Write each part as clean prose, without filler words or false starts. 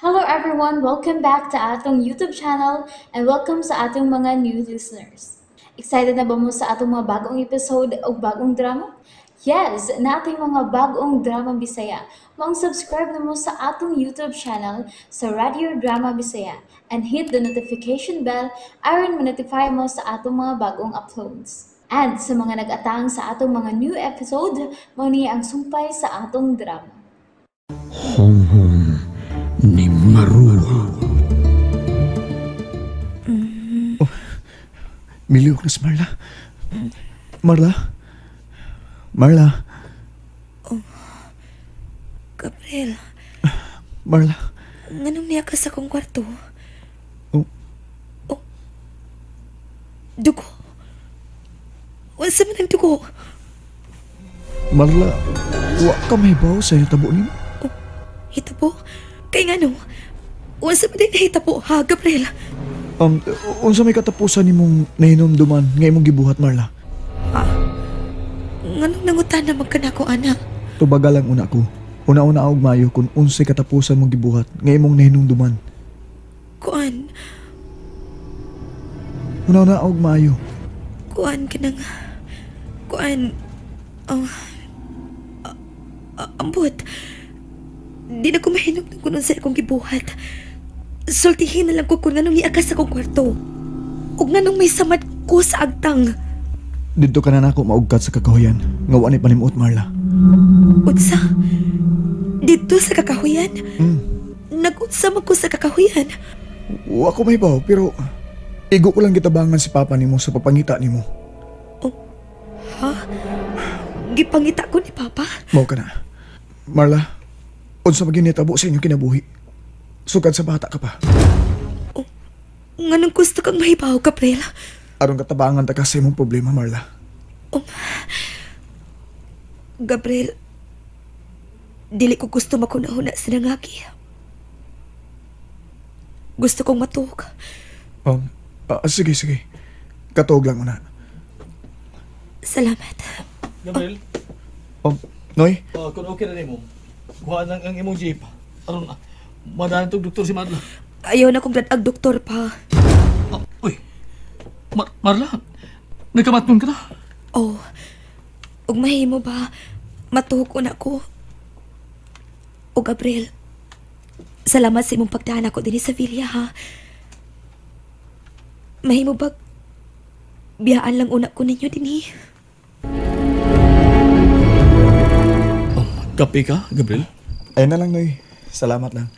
Hello everyone! Welcome back to atong YouTube channel and welcome sa atong mga new listeners. Excited na ba mo sa atong mga bagong episode o bagong drama? Yes! Nating mga bagong drama Bisaya. Maong subscribe na mo sa atong YouTube channel sa Radio Drama Bisaya and hit the notification bell aron ma-notify mo sa atong mga bagong uploads. And sa mga nag-atang sa atong mga new episode, mao ni ang sumpay sa atong drama. Honghong ni Maruro. Oh, milihok na si Marla. Marla? Marla? Oh, Gabriel. Marla? Nganong niya ka sa kong kwarto? Oh. Oh. Dugo. Unsa man ang dugo? Marla, wa ka mahibaw sa hitabo nimo? Oh, hitabo? Kay ngano? Unsa man din hitabo, ha, Gabriel? Unsa may katapusan nimong nahinumduman nga imong gibuhat, Marla? Ah, nganong nangutan na magkanako, anak? Tubaga lang una ko. Una-una og mayo kung unsay katapusan mong gibuhat nga imong nahinumduman. Kuan. Una-una og mayo. Kuan kanang kuan. Oh, ambot. Di na ko mahinumdum kung unsay akong gibuhat. Sultihin na lang ko kung nganong niakas akong kwarto. Ug nganong may samad ko sa agtang. Dito ka na nako maugkat sa kakahuyan. Nga wa ni panimuot, Marla. Unsa? Dito sa kakahuyan? Mm. Nag-unsa man ko sa kakahuyan? Wa ko mahibaw, pero igo ko lang gitabangan si Papa nimo sa papangita nimo. Oh, ha? Gipangita ko ni Papa? Mao ka na. Marla, unsa man gyud nitabo sa inyong kinabuhi? Sugad sa bata ka pa. Oh, nganong gusto kang mahibaw, Gabriel? Aron katabangan ta ka sa imong problema, Marla. Oh, Gabriel, dili ko gusto makunahuna sa nangagi. Gusto kong matuog. Sige, sige. Katuog lang una. Salamat. Gabriel? Oh, Noy? Kung okay na nimo, kuha nang ang imong jeep. Aron, madalan tong doktor si Marla. Ayaw na kong dad-ag doktor pa. Uy, Marla, nagkamatnon ka na? Oh, ug mahimo ba? Matuog ko na ko. O Gabriel, salamat sa imong pagdaan ako dinhi sa villa, ha? Mahimo ba biyaan lang una ko ninyo dinhi? Kape ka, Gabriel? Ayun na lang, Noy. Salamat lang.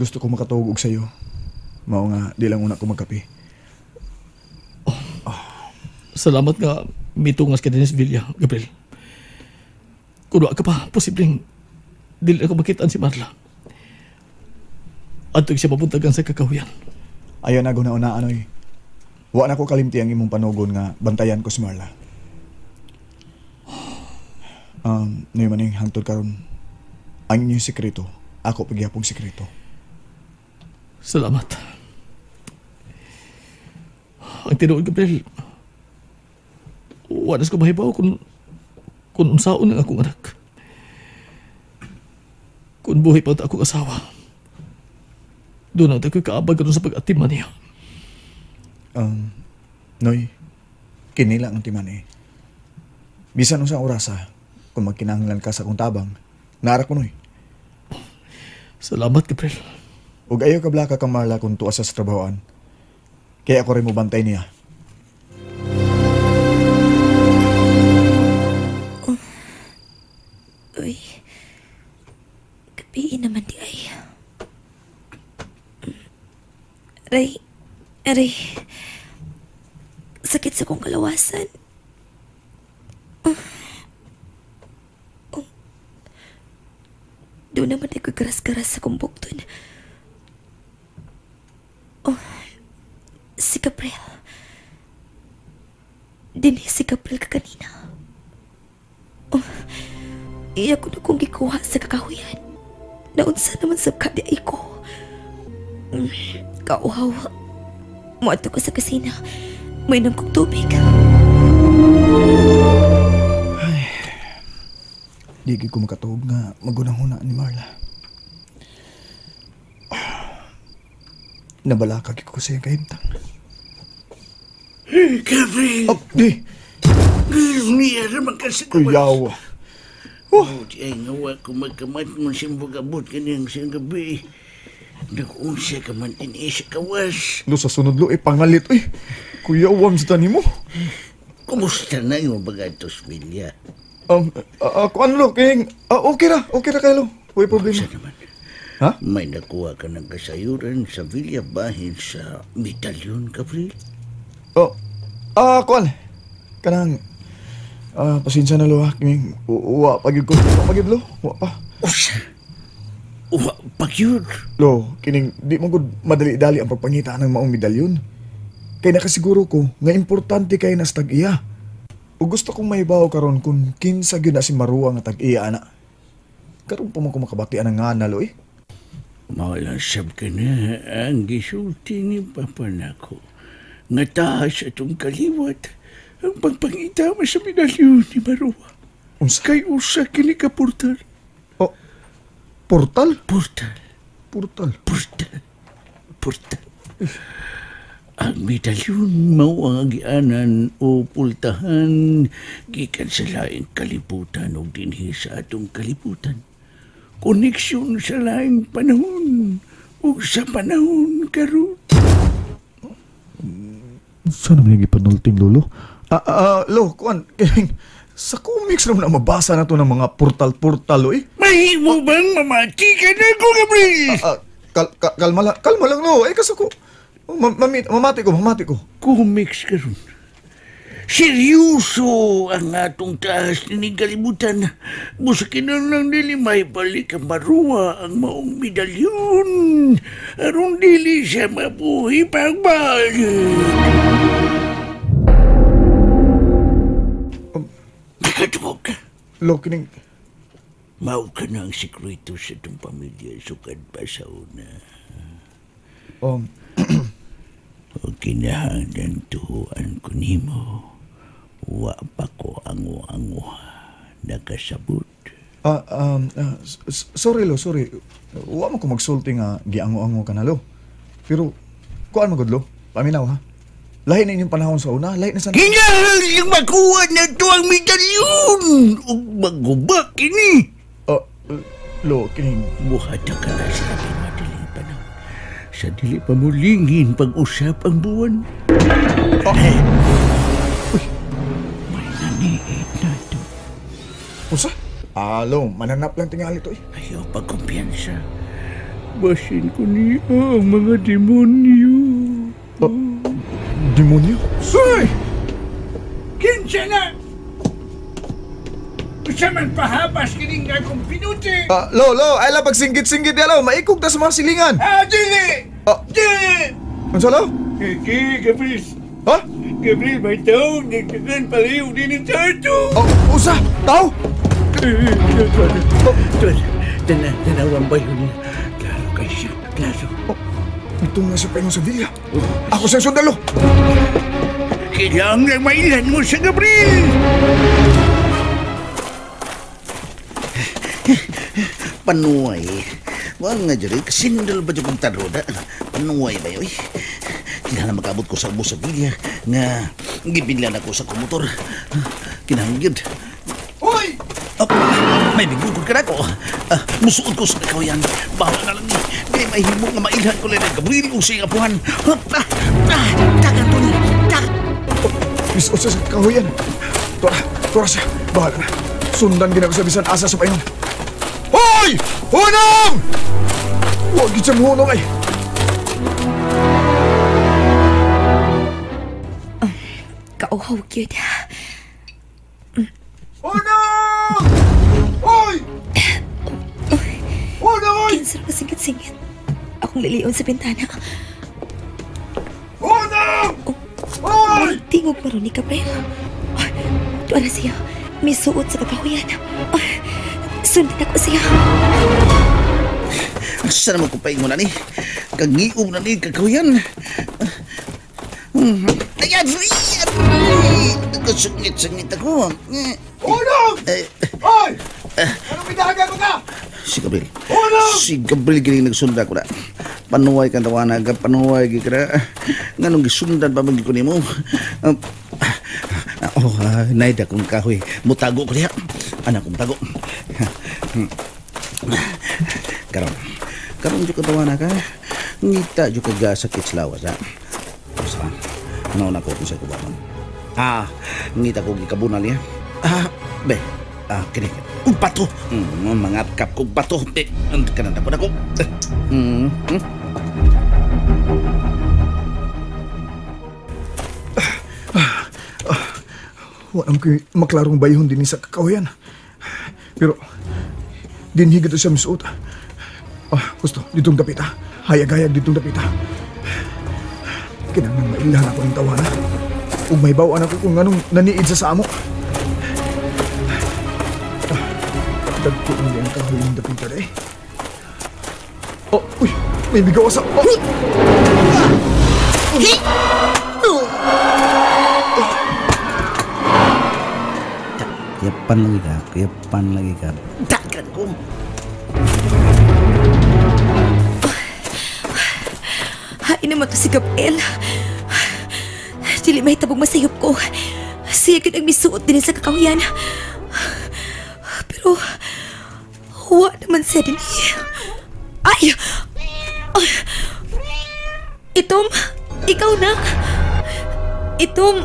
Gusto ko makatuog og sayo. Mao nga, di lang una ko magkape. Oh, salamat nga mitungas ka din sa villa, Gabriel. Kung wa ka pa, posibleng dili ako makitaan si Marla. Adto siya mapuntagan sa kakahuyan. Ayaw na guna-una, Anoy. Wa na ko kalimti ang imong panugon nga bantayan ko si Marla. Noy maning hangtod karon ang inyong sekreto, ako pagyapong sekreto. Salamat. Ang tinuod, Gabriel, wa na ko mahibaw kung unsaon ang akong anak. Kung buhay pa akong asawa, doon ang tako'y kaabag karon sa pag-atiman niya. Noy, kinila ang timan eh. Bisan unsang orasa, kung magkinahanglan ka sa akong tabang, naara ko, Noy. Salamat, Gabriel. Ug ayaw ka blaka kang Marla kung tuwa sa trabahoan. Kaya ako rin mo bantay niya. Oh. Uy. Gabi naman di ay. Aray. Aray. Sakit sa kong kalawasan. Oh. Oh. Doon naman ay garas-garas sa kong bukton. Oh. Si Gabriel. Dini si Gabriel ka kanina. Oh. Iya ko na kong gikuha sa kakahuyan. Naunsa naman sa kadi ay ko. Kauhaw. Muadto ko sa kusina. Mainom kong tubig. Ay, di ko makatuog nga magunang-huna ni Marla. Nabalakag ko sa iyang kahimtang. Gabriel! Oh, di! Niya naman ka sa gawas. Kuyaw. Oh, di ay ngawa kung magkamat mo siyang bugabot kaniyang siyang gabi. Nag-unsa ka man din sa kawas. Lo, sa sunod lo, eh, pangalit. Uy, kuya, wam sa tani mo. Kumusta na yung bagatos, Villa? Ano lo, King? Okay ra kayo lo. Uy, problema. Sa naman? Ha? May nakuha ka ng kasayuran sa Villa bahin sa medalyon, Gabriel? Oh, kuan. Kanang, pasensya na lo ha, King. Uwa, pagid ko. Uwa, pagid lo. Uwa pa. Usa! Uwa, pagid. Lo, kining, di mo gud madali-dali ang pagpangita ng maong medalyon. Kay nakasiguro ko nga importante kay nas tag-iya. O gusto kong mahibaw karon kung kinsa gyud na si Marua nga tag-iya ana. Karon pa man ko makabatian ang ngana lo eh. Mawalang sab ka na ang gisulti ni Papa nako. Nga taas atong kaliwat ang pagpangita mo sa medalyon ni Marua. Unsa? Kay usa kini ka portal. Oh, portal? Portal. Portal. Portal. Portal. Ang medalyon mao ang agianan o pultahan gikan sa laing kalibutan o dinhi sa atong kalibutan. Koneksyon sa laing panahon o sa panahon karon. Saan naman yung ipanulting, Lolo? Lo, kuan, sa comics naman na mabasa na to ng mga portal-portal, eh. Mahimo bang mamati ka na ko, Gabriel? Kalma lang, lo. Eh, kaso ko, mamati ko. Comics karon. Seryoso ang atong taas ni kalibutan. Busa kinahanglan dili may balik ang Marua ang maong medalyon. Aron dili siya mabuhi pagbalik. Nakatuwag ka. Lo, kining... Mao ka na ang sikreto sa itong pamilya sukad pa sa una. O kinahanglan tuhuan ko nimo. Wa pa ko angu-angu nakasabot. Sorry lo, sorry. Wa man ko magsulti nga giango-ango ka na lo. Pero kuan man gud lo, paminaw ha. Lahi na inyong panahon sa una, lahi na sa... Kinahanglan makuha na to ang medalyon ug maguba kini. Lo, kining buhat ka na sa labing madaling panahon. Sa dili pa mulingin pag-usap ang buwan. Oh. Uy, may naniit na ito. Usa? Alo, mananap lang tingali ito eh. Ayaw pagkumpiyansa. Basin ko niya ang mga demonyo. Oh, demonyo? Uy! Kinsa na! Usa man pahabas kining akong pinuti! Lo, ay lang pagsinggit-singgit ya lo. Maikog ta sa mga silingan. Ah, dili! Dili! Unsa lo? Kiki, Gabriel. Ha? Gabriel, may taong nagtagan palayo din ng tato. Oh, usa! Tao! Tanawang ba yun? Klaro kayo siya, klaro. Oh, ito nga siya pa sa villa. Ako siyang sundalo. Kailangan lang mailan mo siya, Gabriel! Panuay. Wala nga dyan, kasindal ba dyan kong taroda? Panuay ba yun? Kinahanglan makabot ko sa ubos sa villa nga gibinlan ako sa kumotor. Kinahanglan. Uy! Oh, may bigugod ka na ko. Musuod ko sa kakawayan. Bahala na lang ni. Di mahimo nga mailhan ko lang ng Gabriel o siyang apuhan. Tagan, Tony! Tagan! Misuod siya sa kakawayan. Tora siya. Bahala na. Sundan ginako sa bisan asa sa paingon. Hoy! Hunong! Huwag yun siya muhunong ay! Kauhaw yun. Hunong! Hoy! Hunong! Kinsar ka singit-singit. Akong liliyon sa bintana. Hunong! Hoy! Tingog maroon ni Gabriel. Tuwa na siya. May suot sa kakahuyan. Sundan ako siya. Asa naman kong paingon na ni? Kagngiob na ni kakahuyan. Ayan! Nagkasungit-sungit ako. Hunong! Hoy! Anong binahagan mo ka? Si Gabriel. Si Gabriel gini nagsundan ko na. Panuway kang tawana, panuway gi ka. Nganong gisundan pa man ko nimo? Naida kong kahoy. Mutago ko diha. Anak kong tago. Karon. Karon jud ka tawana ka. Ngita jud ka gasakit sa lawas ha. Basta. Nauna ko kung sa kubanon. Ngita ko gikabunal niya. Be. Kini. Ug bato. Mga kap kog bato. Kananda po na ko. Wa naman ko'y maklarong bayhon din sa kakahuyan. Pero, dinhi gito siya misuot. Gusto, ditong dapita. Hayag-hayag ditong dapita. Kinahanglan mailhan ako ng tawana. Ug may bawaan ako kung anong naniid sa amo. Dagko hindi ang kahoy ng dapita day. Oh, uy, may bigaw sa... Oh! Kuyapan lagi ka, kuyapan lagi ka. Dagan ko! Hain naman to si Gabriel. Dili mahitabog masayop ko. Siya gyud ang misuot din sa kakahuyan. Pero, wa naman siya din. Ay! Itom, ikaw na. Itom,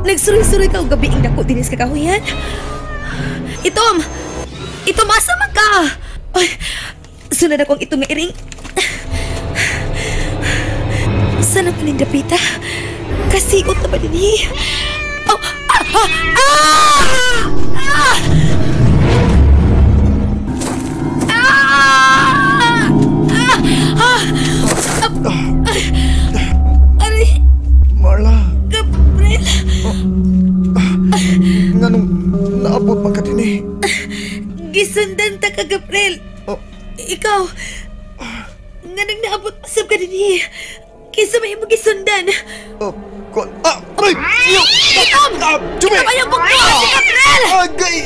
nagsuroy-suroy ka og gabi ang dako din sa kakahuyan. Itom! Itom, asa man ka? Ay, sunod akong itong nga iring. Sana pa ning dapita? Kasiot na ba din eh? Oh! Ah! Ah! Ah! Ah! Ah! Ah! Aray! Marla! Gabriel! Nganong naabot man ka din eh? Gisundan ta ka, Gabriel! Oh. Ikaw! Nganong naabot masab ka din eh? Kinsa may imong gisundan? Oh, kon... Ah! Aray! Iyo! Itom! Jumi! Itom, ayaw bugto! Si Gabriel! Agay!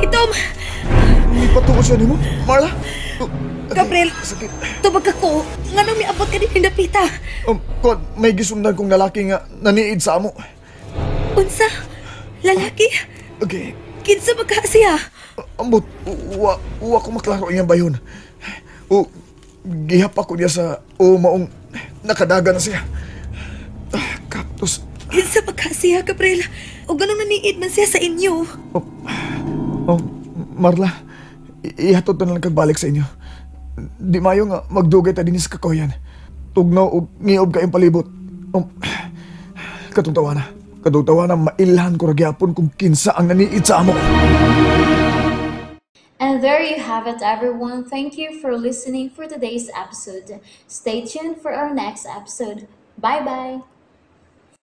Itom! May patungo siya nimo, Marla? Oh, agay, Gabriel! Sakit. Tubag ako! Nganong miabot ka din dapita? Kon, may gisundan kong lalaki nga naniid sa amo. Unsa? Lalaki? Okay. Kinsa man ka siya? Ambot, wa ko maklaro iyang bayon. O, gihap ako niya sa o maong nakadaga na siya. Cactus. Kinsa man ka siya, Gabriel? O ganun naniid man siya sa inyo? Oh, Marla, ihatod na lang kagbalik sa inyo. Di mayo nga magdugay ta dinhi sa kakahuyan. Tugnaw og ngiob kayong palibot. Katong tawana. Katong tawana, mailhan ko ra gyapon kung kinsa ang naniid sa amo. And there you have it, everyone. Thank you for listening for today's episode. Stay tuned for our next episode. Bye-bye!